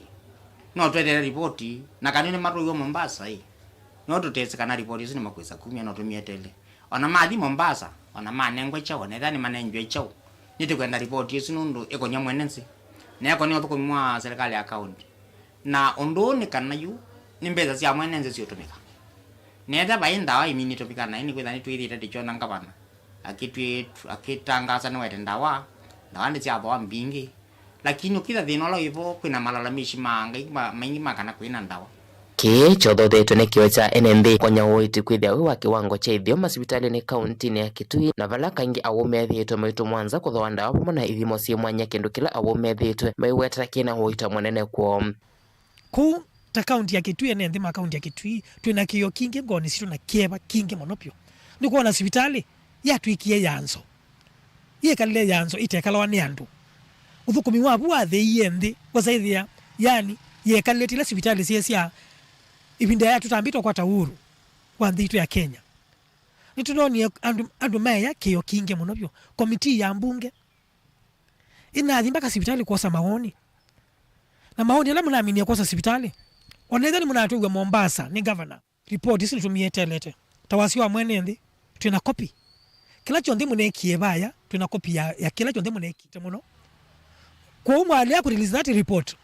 no tweteele ripoti, na kana nĩmatũiwe Mombasa ĩ, no tũtesĩ kana ripoti ĩsu nĩmakwĩsa kumya, no tũmyeteele. Ona mathi Mombasa, ona manengwe kyaũ, ona ethĩwa nĩmanengiwe kyaũ, nĩtũkwenda ripoti ĩsu nũndũ ĩkonya mwene nthĩ, na ĩkonya ũthũkũmi wa silikalĩ ya kaunti. Na ũndũ ũũ nĩ kana yu nĩ mbesa sya mwene nthĩ siũtũmĩka. Na ethĩwa vai ndawa iminĩtũmĩka naĩ, nĩkwĩthĩwa nĩtwĩthĩĩte tũkyona ngavana akĩtwĩ-, akĩtangaasa nĩwete ndawa, ndawa nĩsyathoa mbingĩ. Lakini ũkĩtha thĩna ũla wĩvo, kwĩna malalamishi ma ngai ma-, maingĩ ma kana kwĩna ndawa. Kĩĩ kyothothetwe nĩ kĩo kya ene nthĩ konya ũiiti kwĩthĩa wĩ wa kĩwango kya ĩtheo masivitalĩnĩ kauntinĩ ya Kitui, na vala kaingĩ awau methĩĩtwe maitũmwa nza kũthooa ndawa vamwe na ithimo syĩ mwanya, kĩndũ kĩla awau methĩĩtwe maiweta kĩna ũita mũnene kwoo. Kũu ta kaunti ya Kitui, ene nthĩ ma kaunti ya Kitui, twĩ na kĩĩo kingĩ ngoonĩ sitũ na kĩeva kingĩ mũno vyũ. Nĩ kwona sivitalĩ yatw'ĩkie ya nzo. Yĩkalile ya nzo ĩtekalawa nĩ andũ. Ũthũkũmi wavu wathĩie nthĩ, wasaĩthĩa, yani, yekalĩte ila sivitalĩ syĩ sya ĩvinda ya tũtambĩte ũkwata uhuru wa nthĩ itũ ya Kenya. Nĩtũnoonie andũ, andũ maea kĩĩo kingĩ mũno vyũ. Komitii ya mbunge ĩnathi mpaka sivitalĩ kwosa mawoni. Na mawoni ala mũnaminie kwosa sivitalĩ, ona ethĩwa nĩmũnatwĩw'a Mombasa nĩ ngavana. Ripoti isu nĩtũmyeteelete. Ta wasya wa mwene nthĩ, twĩ na kopi. Kĩla kyonthe mũneekie vaya, twĩ na kopi ya, ya kĩla kyonthe mũneekĩte mũno. Kwoou mwalea kũ release that report,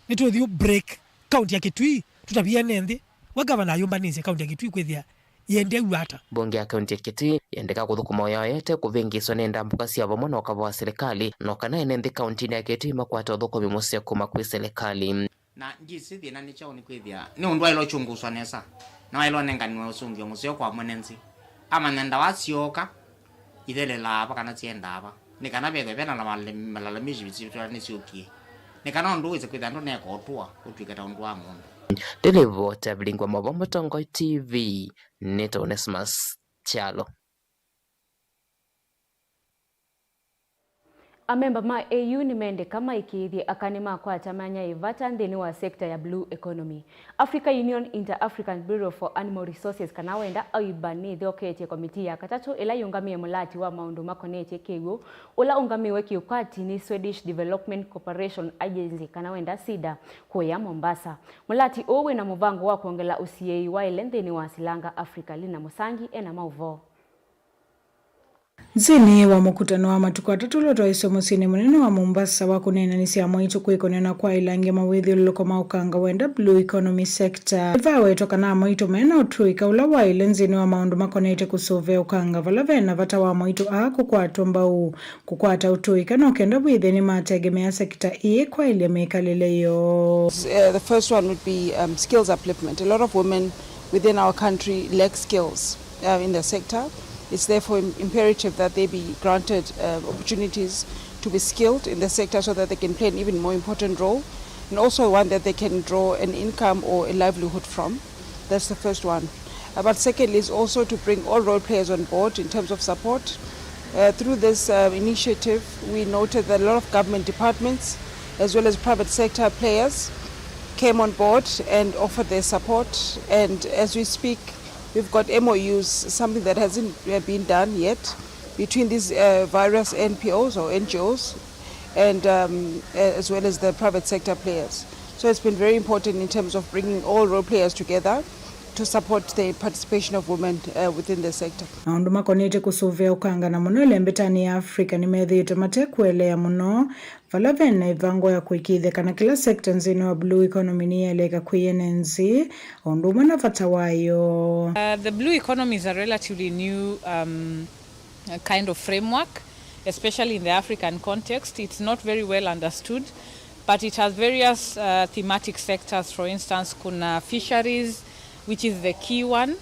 nĩtũthi break kaunti ya Kitui, tũtavye ene nthĩ, we ngavana ayũmbanĩsye kaunti ya Kitui kwĩthĩa yĩendee w'o ata. Mbunge ya kaunti ya Kitui yendeka kũthũkũma ũyaoyete kũvĩngĩĩswa nĩ ndambũka sya vamwe na ũkava wa silikalĩ, no kana ene nthĩ kauntinĩ ya Kitui makwata ũthũkũmi mũseo kuma kwĩ silikalĩ. Na ndyĩsĩ thĩna nĩ kyaũ, nĩkwĩthĩa nĩ ũndũ waĩle ũkyũngũswa nesa, na waĩle ũnenganiwe ũsũngĩo mũseo kwa mwene nthĩ, amanya ndawa syooka ithelelaa va kana syendaa va, nĩ kana vethwe ve na la-, malalamishi sivitali nĩsyũkie, nĩ kana ũndũ wĩse kwĩthĩa ndũneeka ũtũa ũtw'ĩke ta ũndũ wa mũndũ. Ndĩlivota vilingwa mavombo Tongoi T V, nĩ ta Onesmus Kyalo. Amemba ma A U nĩmendeka maĩkĩĩthye aka nĩmakwata myanya ĩ vata nthĩnĩ wa sekta ya blue economy. Africa Union Inter-African Bureau for Animal Resources, kana wenda AIBA, nĩthoketye komitii ya katatũ ĩla yĩũngamĩe mũlati wa maũndũ makonetye kĩw'ũ, ũla ũngamĩwe kĩũkwati nĩ Swedish Development Cooperation Agency, kana wenda SIDA, kũya Mombasa. Mũlati ũũ wĩna mũvango wa kwongela ũsiĩĩi wa ĩle nthĩnĩ wa silanga Africa. Lina Mũsangi ena maũvoo. Nthĩnĩ wa mũkutano wa matukũ atatũ ũla ũtwaĩswe mũsyĩnĩ mũnene wa Mombasa wa kũneenanĩsya amwaitũ kwĩkonea na kwaĩlangya mawĩthyũlũlũko ma ũkanga wenda blue economy sector, nĩvawetwa kana amwaitũ mena ũtũĩka ũla waĩle nthĩnĩ wa maũndũ makonetye kũsũvĩa ũkanga vala vena vata wa amwaitũ aa kũkwatwa mbau, kũkwata ũtũĩka no kenda wĩthĩe nĩmategemea sekita ĩĩ kwaĩlya mĩkalĩle yoo. Uh, the first one would be, um, skills upliftment. A lot of women within our country lack skills, uh, in the sector. It's therefore im-, imperative that they be granted, uh, opportunities to be skilled in the sector so that they can play an even more important role. And also one that they can draw an income or a livelihood from. That's the first one. Uh, but secondly, is also to bring all role players on board in terms of support. Uh, through this uh, initiative, we noted that a lot of government departments, as well as private sector players, came on board and offered their support. And as we speak, we've got M O Us, something that hasn't uh, been done yet, between these uh, various N P Os or N G Os, and um, uh, as well as the private sector players. So it's been very important in terms of bringing all role players together to support the participation of women uh, within the sector. Maũndũ makonĩte kũsũvĩa ũkanga na mũno ĩlembetanĩ ya Africa nĩmethĩĩtwe mate kũeleea mũno vala ve na ĩvango ya kũĩkĩĩthya kana kĩla sekta nzĩnĩ wa blue economy nĩyeleka kwĩyene nzĩ, o ũndũ ũmwe na vata wayo. Uh, the blue economy is a relatively new um, uh, kind of framework, especially in the African context. It's not very well understood, but it has various uh, thematic sectors. For instance, kuna fisheries, which is the key one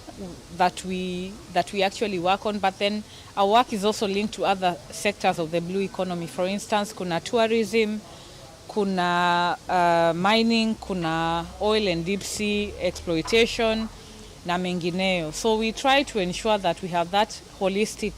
that we, that we actually work on, but then our work is also linked to other sectors of the blue economy. For instance, kuna tourism, kuna uh, mining, kuna oil and deep sea exploitation na mengineyo. So we try to ensure that we have that holistic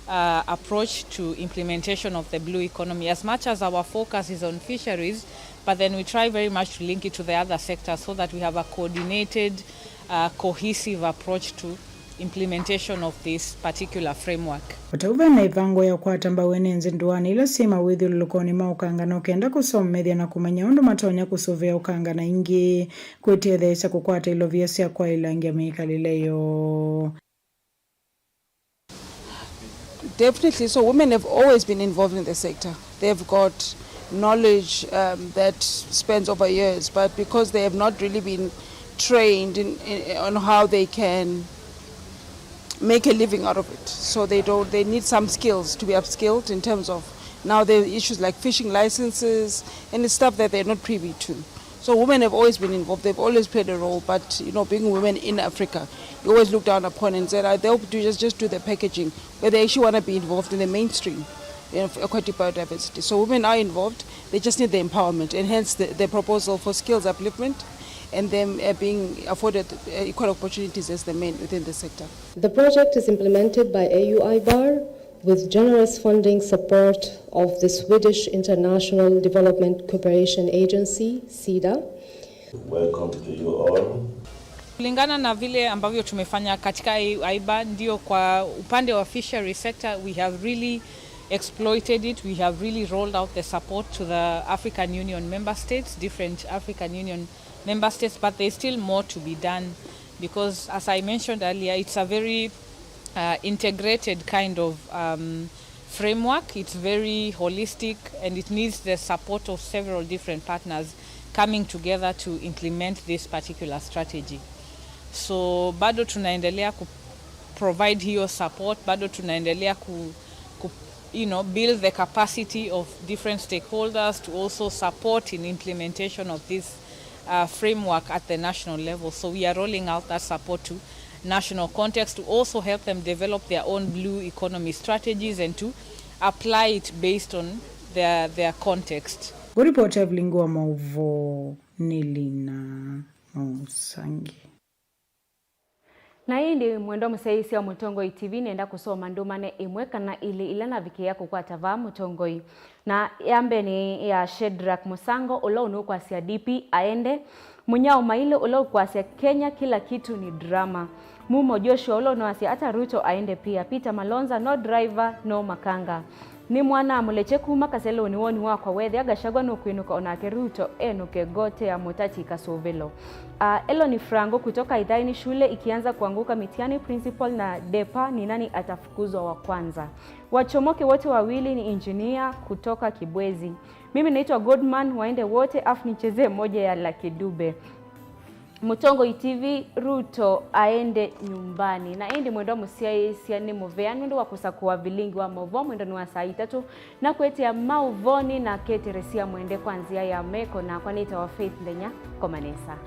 uh, approach to implementation of the blue economy. As much as our focus is on fisheries, but then we try very much to link it to the other sectors so that we have a coordinated, uh, cohesive approach to implementation of this particular framework. O ta ũu ve na ĩvango ya ũkwata mbau ene nzĩ ndũanĩ ila syĩ mawĩthyũlũlũkonĩ ma ũkanga, no kenda kũsomethya na kũmanya ũndũ matonya kũsũvĩa ũkanga na ingĩ kwĩtetheesya kũkwata ilovia sya kwaĩlangya mĩkalĩle yoo. Definitely. So women have always been involved in the sector. They've got knowledge um, that spans over years, but because they have not really been trained in, in, on how they can make a living out of it, so they don't. They need some skills to be upskilled in terms of now the issues like fishing licenses and the stuff that they're not privy to. So women have always been involved. They've always played a role. But you know, being women in Africa, you always look down upon and said, "Ah, they'll do just, just do the packaging," but they actually want to be involved in the mainstream, you know, aquatic biodiversity. So women are involved. They just need the empowerment, and hence the, the proposal for skills upliftment and them uh, being afforded uh, equal opportunities as the men within the sector. The project is implemented by A U I bar with generous funding support of the Swedish International Development Cooperation Agency, SIDA. Welcome to you all. Kulingana na vile ambavyo tumefanya katika A U I bar, ndio, kwa upande wa fishery sector, we have really exploited it. We have really rolled out the support to the African Union member states, different African Union member states, but there's still more to be done because, as I mentioned earlier, it's a very uh, integrated kind of um, framework. It's very holistic and it needs the support of several different partners coming together to implement this particular strategy. So bado tunaendelea ku provide hiyo support, bado tunaendelea ku, ku you know, build the capacity of different stakeholders to also support in implementation of this uh, framework at the national level. So we are rolling out that support to national context to also help them develop their own blue economy strategies and to apply it based on their, their context. Kũripota Evelyn Ngua, maũvoo nĩ Lina Mausangi. Na ĩndĩ, mwendwa mũsyaĩĩsya wa Mũtongoi T V, nenda kũsoma ndũmane ĩmwe kana ilĩ ila navikĩĩa kũkwata vaa Mũtongoi. Na ya mbee nĩ ya Shedrack Mũsango, ũla ũnũkwasya D P aende. Mũnyao Mailũ, ũla ũkwasya Kenya kila kitu ni drama. Mumo Joshua, ũla ũnũasya ata Ruto aende pia. Peter Malonza, no driver, no makanga. Nĩ mwana mũlekye kuma Kaselũnĩ, woni wakwa wethĩa Gachagua nũkwĩnũka, onake Ruto enũke, ngote ya mũtati kasũvĩlo. Ah, Eloni Frango kutoka Ithaini, shule ikianza kuanguka mitihani, principal na depa, ni nani atafukuzwa wa kwanza? Wachomoke wote wawili ni engineer kutoka Kibwezi. Mimi naitwa Godman, waende wote, afu nichezee moja ya Lucky Dube. Mũtongoi T V, Ruto aende nyumbani. Na ĩndĩ mwendwa mũsyaĩĩsya, nĩ mũvea nũndũ wa kũsakũa vilingi wa maũvoo mwendonĩ wa saa itatũ na kwetea maũvoonĩ na Kate Resia Mwende kwa nzĩa ya meko, nakwa nĩtawa Faith Ndenya. Koma nesa.